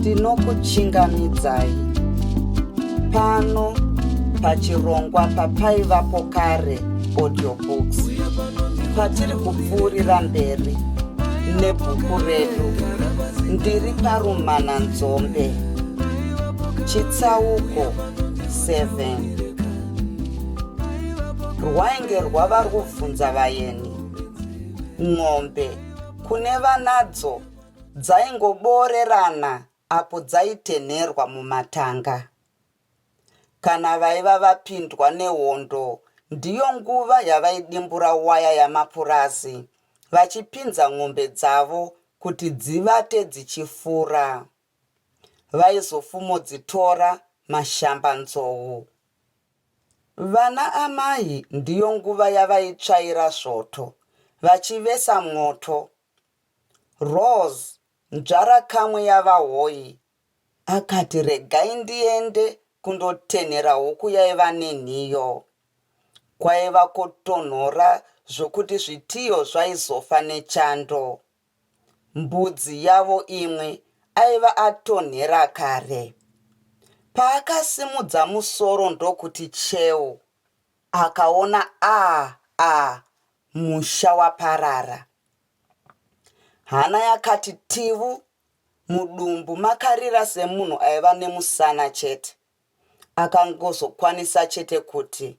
Ndinokuchingamidzai pano pachirongwa papaivapo kare audiobooks patiri kupfuurira mberi nebhuku redu ndiri parumana nzombe chitsauko 7 rwainge rwava rwubvunza vayeni n'ombe kune vanadzo dzaingoboorerana apo dzaitenherwa mumatanga. Kana vaiva vapindwa nehondo ndiyo nguva yavaidimbura waya yamapurazi vachipinza n'ombe dzavo kuti dzivate dzichifura. Vaizofumodzitora mashambanzou. Vana amai ndiyo nguva yavaitsvaira svoto vachivesa mwoto. Rose nzvarakamwe yaVaHoyi akati regai ndiende kundotenhera huku yaiva nenhiyo. Kwaiva kwotonhora zvokuti zvitiyo zvaizofa nechando. Mbudzi yavo imwe aiva atonhera kare. Paakasimudza musoro ndokuti cheu, akaona a a musha waparara. Hana yakati tivu, mudumbu makarira semunhu aiva nemusana chete. Akangozokwanisa chete kuti,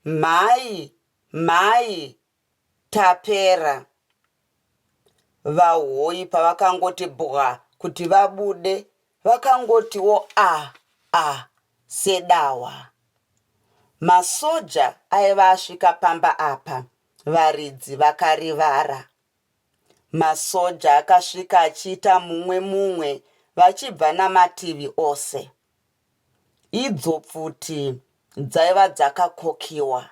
Mhai! Mhai! Tapera. VaHoyi pavakangoti bwa kuti vabude vakangotiwo a a sedawa. Masoja aiva asvika pamba apa varidzi vakarivara. Masoja akasvika achiita mumwe mumwe vachibva namativi ose. Idzo pfuti dzaiva dzakakokiwa.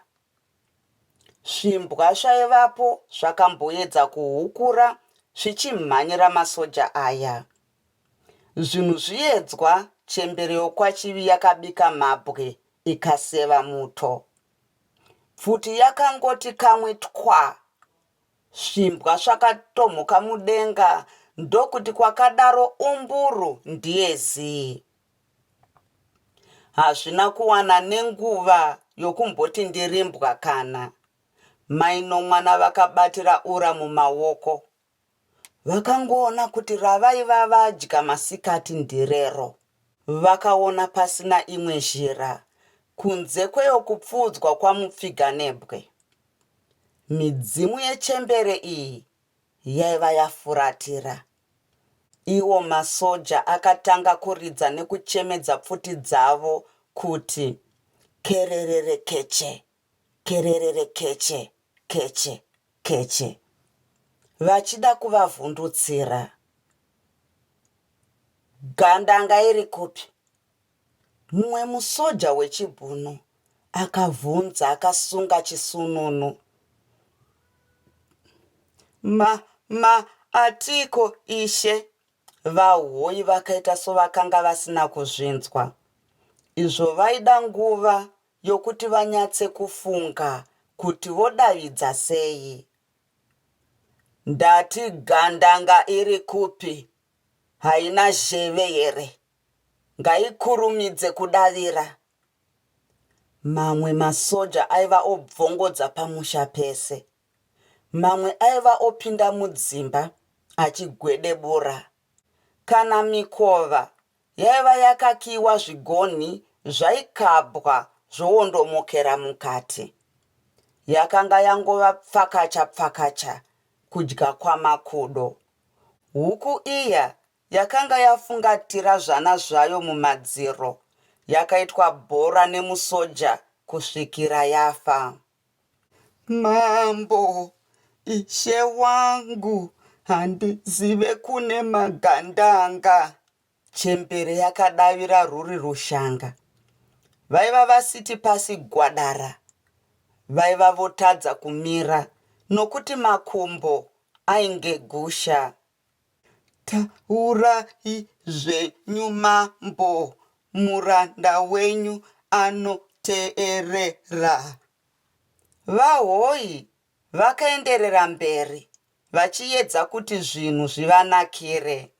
Zvimbwa zvaivapo zvakamboedza kuhukura zvichimhanyira masoja aya. Zvinhu zviedzwa, chembere yokwaChivi yakabika mabwe ikaseva muto. Pfuti yakangoti kamwe twaa, zvimbwa zvakatomhuka mudenga ndokuti kwakadaro umburu ndiye zii. Hazvina kuwana nenguva yokumboti ndirimbwa kana. Mai nomwana vakabatira ura mumaoko. Vakangoona kuti ravaiva vadya masikati ndirero. Vakaona pasina imwe zhira kunze kweyokupfuudzwa kwamupfiganebwe. Midzimu yechembere iyi yaiva yafuratira. Iwo masoja akatanga kuridza nekuchemedza pfuti dzavo kuti kererere keche, kererere keche, keche, keche vachida kuvavhundutsira. Gandanga iri kupi? Mumwe musoja wechibhunu akavhunza akasunga chisununu. Ma, ma, atiko, ishe? VaHoyi vakaita sovakanga vasina kuzvinzwa. Izvo vaida nguva yokuti vanyatse kufunga kuti vodavidza sei. Ndati gandanga iri kupi? Haina zheve here? Ngaikurumidze kudavira. Mamwe masoja aiva obvongodza pamusha pese. Mamwe aiva opinda mudzimba achigwedebura. Kana mikova yaiva yakakiiwa zvigonhi zvaikabwa zvowondomokera mukati. Yakanga yangova pfakacha pfakacha kudya kwamakudo. Huku iya Yakanga yafungatira zvana zvayo mumadziro, yakaitwa bhora nemusoja kusvikira yafa. Mambo, ishe wangu, handizive kune magandanga. Chembere yakadavira rwuri rushanga. Vaiva vasiti pasi gwadara. Vaiva votadza kumira nokuti makumbo ainge gusha. Taurai zvenyu mambo, muranda wenyu anoteerera. VaHoyi vakaenderera mberi vachiyedza kuti zvinhu zvivanakire.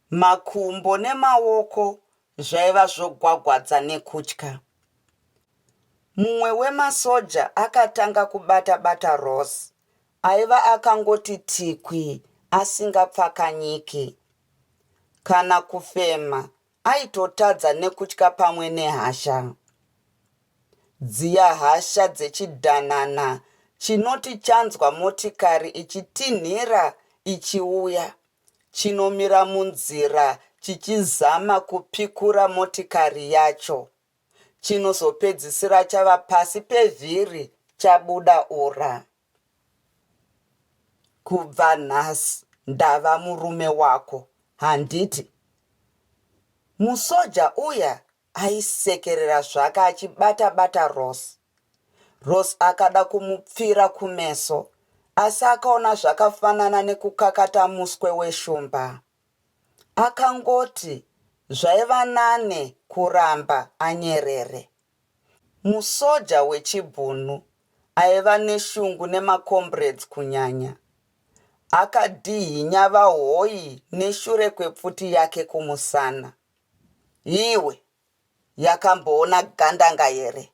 Makumbo nemaoko zvaiva zvogwagwadza nekutya. Mumwe wemasoja akatanga kubata-bata Rose aiva akangoti tikwi asingapfakanyiki. Kana kufema aitotadza nekutya pamwe nehasha. Dziya hasha dzechidhanana chinoti chanzwa motikari ichitinhira ichiuya, chinomira munzira chichizama kupikura motikari yacho. Chinozopedzisira chava pasi pevhiri chabuda ura. Kubva nhasi ndava murume wako handiti? Musoja uya aisekerera zvake achibata bata Rose. Rose akada kumupfira kumeso asi akaona zvakafanana nekukakata muswe weshumba. Akangoti zvaiva nane kuramba anyerere. Musoja wechibhunu aiva neshungu nemacomrades kunyanya. Akadhihinya vahoyi neshure kwepfuti yake kumusana. Iwe, yakamboona gandanga here?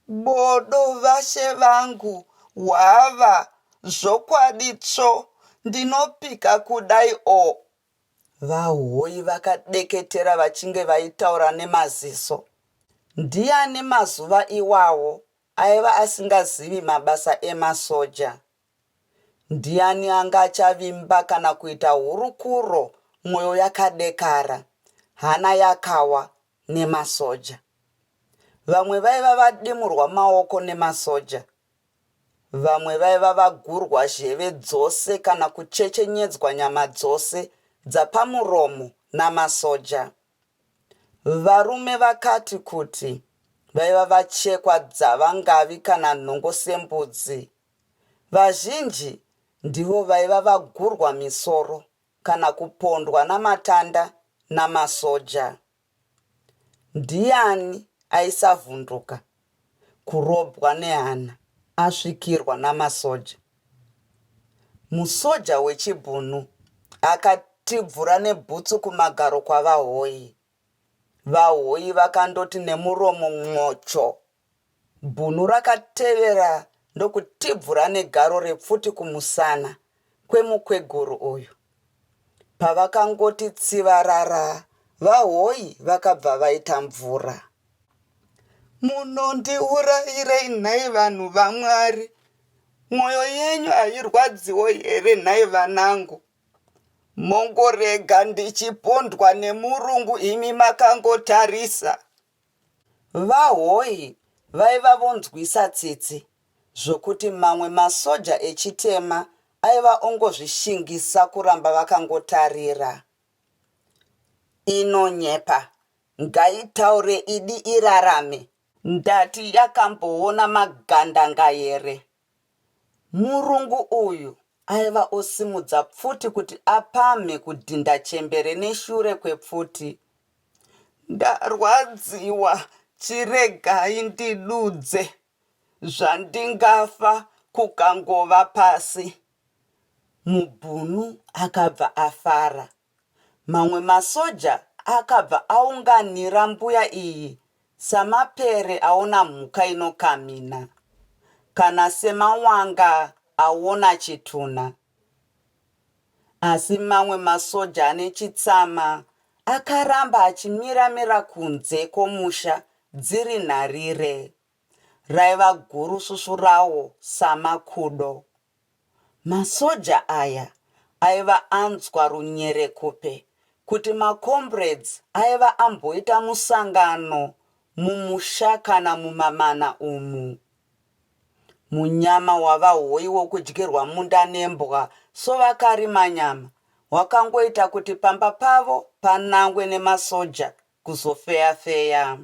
Bodo vashe vangu, hwava, zvokwadi tsvo, ndinopika kudai o. VaHoyi vakadeketera vachinge vaitaura nemaziso. Ndiani mazuva iwawo aiva asingazivi mabasa emasoja? Ndiani anga achavimba kana kuita hurukuro mwoyo yakadekara, hana yakawa nemasoja? Vamwe vaiva vadimurwa maoko nemasoja. Vamwe vaiva vagurwa zheve dzose kana kuchechenyedzwa nyama dzose dzapamuromo namasoja. Varume vakati kuti vaiva vachekwa dzava ngavi kana nhongo sembudzi. Vazhinji ndivo vaiva vagurwa misoro kana kupondwa namatanda namasoja. Ndiani aisavhunduka kurobwa nehana asvikirwa namasoja? Musoja wechibhunu akatibvura nebhutsu kumagaro kwaVaHoyi. VaHoyi vakandoti nemuromo mwocho. Bhunu rakatevera ndokutibvura negaro repfuti kumusana kwemukweguru uyu. Pavakangoti tsivarara VaHoyi vakabva vaita mvura. Munondiurayirei nhai vanhu vaMwari? Mwoyo yenyu hairwadziwo here nhai vanangu? Mongorega ndichipondwa nemurungu imi makangotarisa. VaHoyi vaiva vonzwisa tsitsi zvokuti mamwe masoja echitema aiva ongozvishingisa kuramba vakangotarira. Inonyepa, ngaitaure idi irarame. Ndati yakamboona magandanga here? Murungu uyu aiva osimudza pfuti kuti apamhe kudhinda chembere neshure kwepfuti. Ndarwadziwa chiregai ndidudze zvandingafa kukangova pasi. Mubhunu akabva afara. Mamwe masoja akabva aunganira mbuya iyi samapere aona mhuka inokamhina, kana semawanga aona chitunha. Asi mamwe masoja ane chitsama akaramba achimira-mira kunze kwomusha dziri nharire. Raiva gurusvusvu rawo samakudo. Masoja aya aiva anzwa runyerekupe kuti macomrades aiva amboita musangano mumusha kana mumamana umu. Munyama wavahoyi wokudyirwa munda nembwa sovakarima nyama hwakangoita kuti pamba pavo panangwe nemasoja kuzofeya-feya.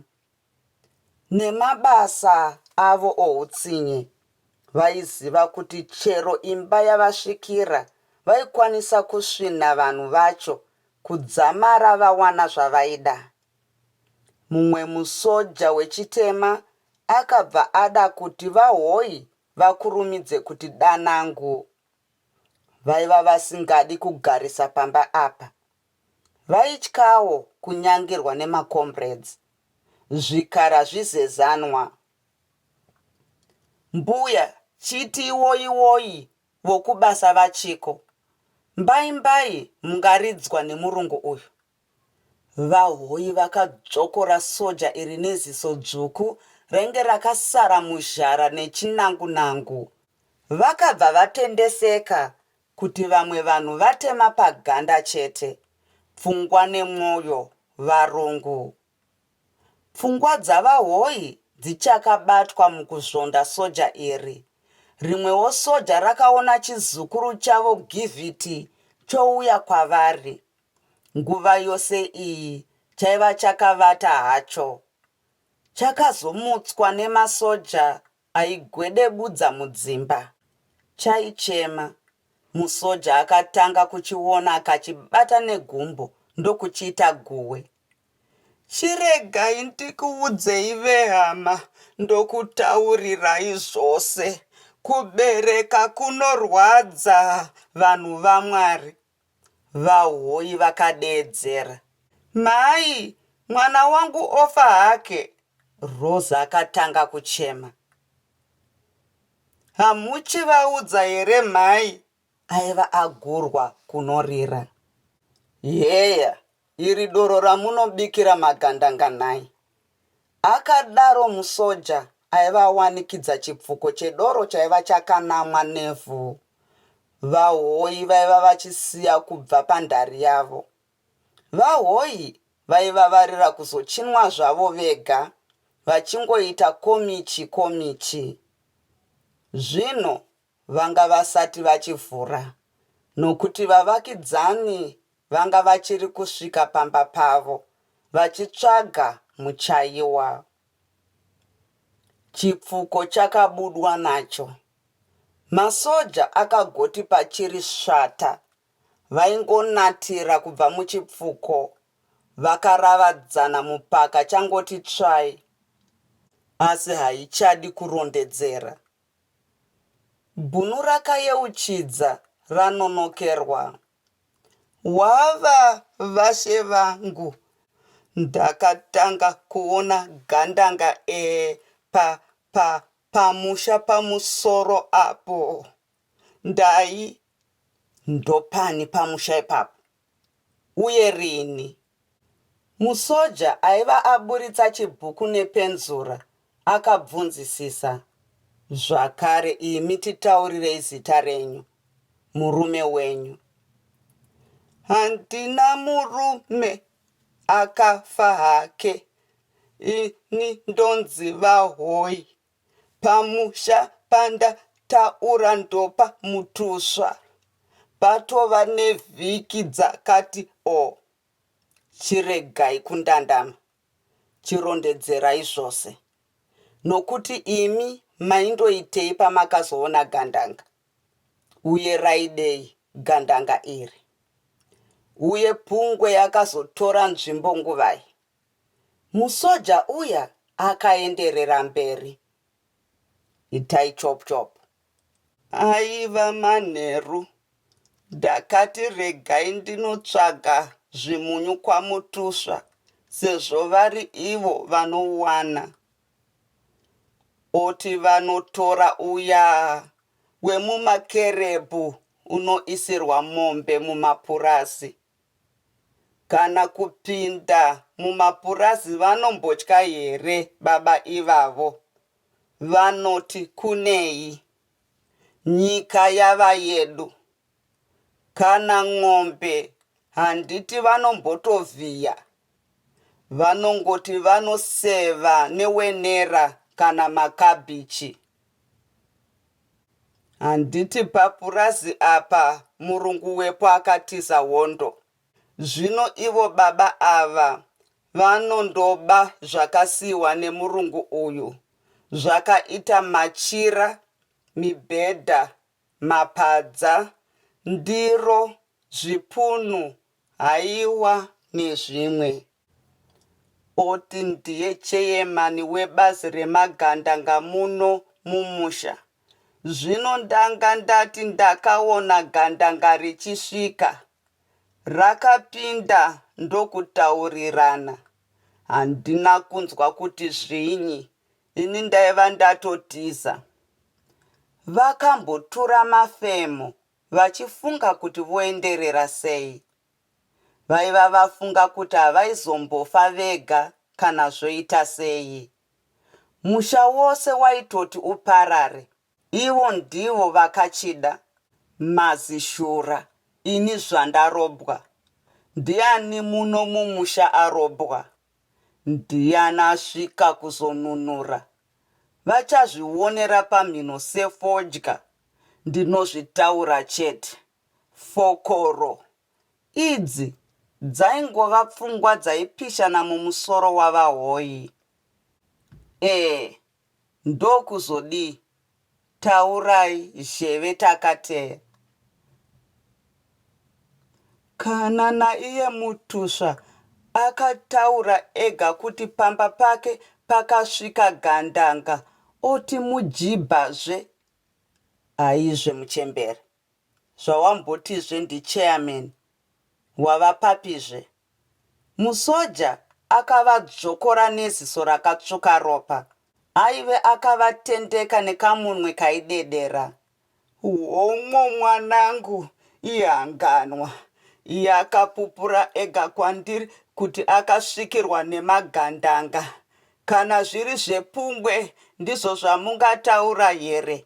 Nemabasa avo ohutsinye, vaiziva kuti chero imba yavasvikira vaikwanisa kusvinha vanhu vacho kudzamara vawana zvavaida. Mumwe musoja wechitema akabva ada kuti vaHoyi vakurumidze kuti danangu. Vaiva vasingadi kugarisa pamba apa. Vaityawo kunyangirwa nemacomrades. Zvikara zvizezanwa. Mbuya chiti iwoyi woyi vokubasa vachiko. Mbai mbai mungaridzwa nemurungu uyu. VaHoyi vakadzvokora soja iri neziso dzvuku rainge rakasara muzhara nechinangunangu. Vakabva vatendeseka kuti vamwe vanhu vatema paganda chete, pfungwa nemwoyo varungu. Pfungwa dzaVaHoyi dzichakabatwa mukuzvonda soja iri. Rimwewo soja rakaona chizukuru chavo Giviti chouya kwavari. Nguva yose iyi chaiva chakavata hacho. Chakazomutswa nemasoja aigwedebudza mudzimba. Chaichema. Musoja akatanga kuchiona akachibata negumbo ndokuchiita guwe. Chiregai ndikuudzei vehama ndokutaurirai zvose. Kubereka kunorwadza vanhu vaMwari. VaHoyi vakadeedzera. Mhai, mwana wangu ofa hake! Rose akatanga kuchema. Hamuchivaudza here mhai? Aiva agurwa kunorira. Heya, Iri doro ramunobikira magandanga nhai? Akadaro musoja aiva awanikidza chipfuko chedoro chaiva chakanamwa nevhu. VaHoyi vaiva vachisiya kubva pandari yavo. VaHoyi vaivavarira kuzochinwa zvavo vega vachingoita komichi komichi. Zvino vanga vasati vachivhura nokuti vavakidzani vanga vachiri kusvika pamba pavo vachitsvaga muchaiwa. Chipfuko chakabudwa nacho. Masoja akagoti pachiri svata vaingonatira kubva muchipfuko vakaravadzana mupaka changoti tsvai asi haichadi kurondedzera. Bhunu rakayeuchidza ranonokerwa. Wava vashe vangu ndakatanga kuona gandanga ee pa pa pamusha pamusoro apo. Ndai. Ndopani pamusha ipapo? Uye rini? Musoja aiva aburitsa chibhuku nepenzura akabvunzisisa zvakare, Imi titaurirei zita renyu, murume wenyu. Handina murume, akafa hake. Ini ndonzi VaHoyi. Pamusha pandataura ndopa mutusva. Patova nevhiki dzakati o. Chiregai kundandama, chirondedzerai zvose. Nokuti imi maindoitei pamakazoona gandanga? Uye raidei gandanga iri? Uye pungwe yakazotora nzvimbo nguvai? Musoja uya akaenderera mberi. Itai chop chop. Aiva manheru. Ndakati regai ndinotsvaga zvimunyu kwaMutusva sezvo vari ivo vanowana. Oti vanotora uya wemumakerebhu unoisirwa mombe mumapurazi. Kana kupinda mumapurazi vanombotya here baba ivavo? Vanoti kunei? Nyika yava yedu. Kana n'ombe handiti vanombotovhiya? Vanongoti vanoseva newenera kana makabhichi. Handiti papurazi apa murungu wepo akatiza hondo. Zvino ivo baba ava vanondoba zvakasiiwa nemurungu uyu zvakaita machira, mibhedha, mapadza, ndiro, zvipunu, haiwa nezvimwe. Oti ndiye cheyemani webazi remagandanga muno mumusha. Zvino ndanga ndati ndakaona gandanga richisvika. Rakapinda ndokutaurirana. Handina kunzwa kuti zvinyi ini ndaiva ndatotiza. Vakambotura mafemo vachifunga kuti voenderera sei. Vaiva vafunga kuti havaizombofa vega kana zvoita sei. Musha wose waitoti uparare, ivo ndivo vakachida. Mazishura, ini zvandarobwa. Ndiani muno mumusha arobwa? Ndiani asvika kuzonunura? Vachazvionera pamhino sefodya, ndinozvitaura chete. Fokoro! Idzi dzaingova pfungwa dzaipishana mumusoro waVaHoyi. Eh, ndokuzodii? Taurai zheve takateya. Kana naiye Mutusva akataura ega kuti pamba pake pakasvika gandanga oti mujibhazve. Aizve muchembere. Zvawambotizve ndichairman wava papizve? Musoja akavadzvokora neziso rakatsvuka ropa. Aive akavatendeka nekamunwe kaidedera. Homwo mwanangu ihanganwa. Iye akapupura ega kwandiri kuti akasvikirwa nemagandanga. Kana zviri zvepungwe ndizvo zvamungataura here?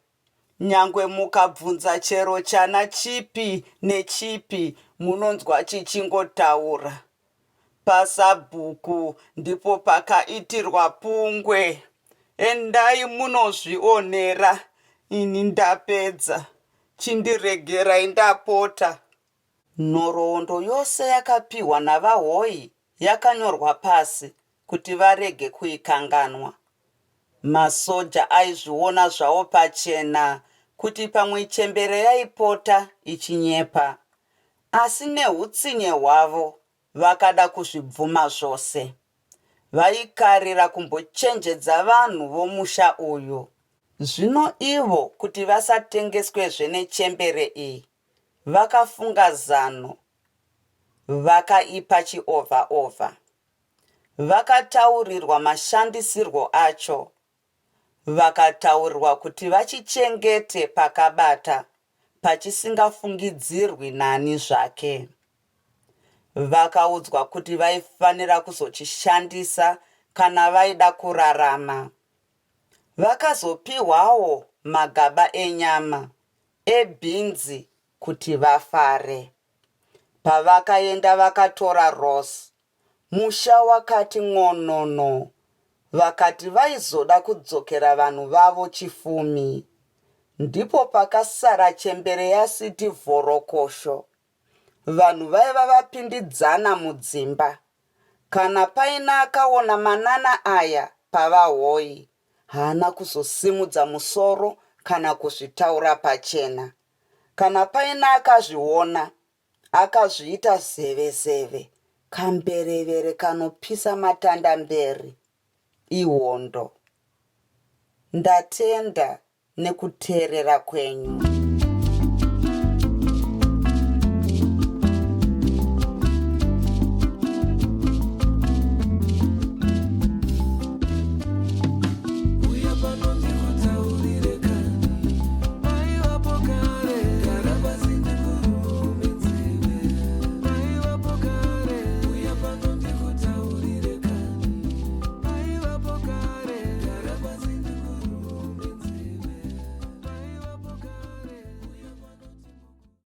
Nyangwe mukabvunza chero chana chipi nechipi munonzwa chichingotaura. Pasabhuku ndipo pakaitirwa pungwe. Endai munozvionera ini ndapedza. Chindiregerai ndapota. Nhoroondo yose yakapihwa naVaHoyi yakanyorwa pasi kuti varege kuikanganwa. Masoja aizviona zvawo pachena kuti pamwe chembere yaipota ichinyepa, asi nehutsinye hwavo vakada kuzvibvuma zvose. Vaikarira kumbochenjedza vanhu vomusha uyu. Zvino ivo kuti vasatengeswezve nechembere iyi, vakafunga zano vakaipa chiovha-ovha. Vakataurirwa mashandisirwo acho. Vakataurirwa kuti vachichengete pakabata pachisingafungidzirwi nani zvake. Vakaudzwa kuti vaifanira kuzochishandisa kana vaida kurarama. Vakazopihwawo magaba enyama, ebhinzi kuti vafare. Pavakaenda vakatora Rose. Musha wakati n'onono. Vakati vaizoda kudzokera vanhu vavo chifumi. Ndipo pakasara chembere yasiti vhorokosho. Vanhu vaiva vapindidzana mudzimba. Kana paina akaona manana aya pavaHoyi, haana kuzosimudza musoro kana kuzvitaura pachena. Kana paina akazviona, akazviita zeve-zeve, kamberevere kanopisa matanda mberi. Ihondo. Ndatenda nekuteerera kwenyu.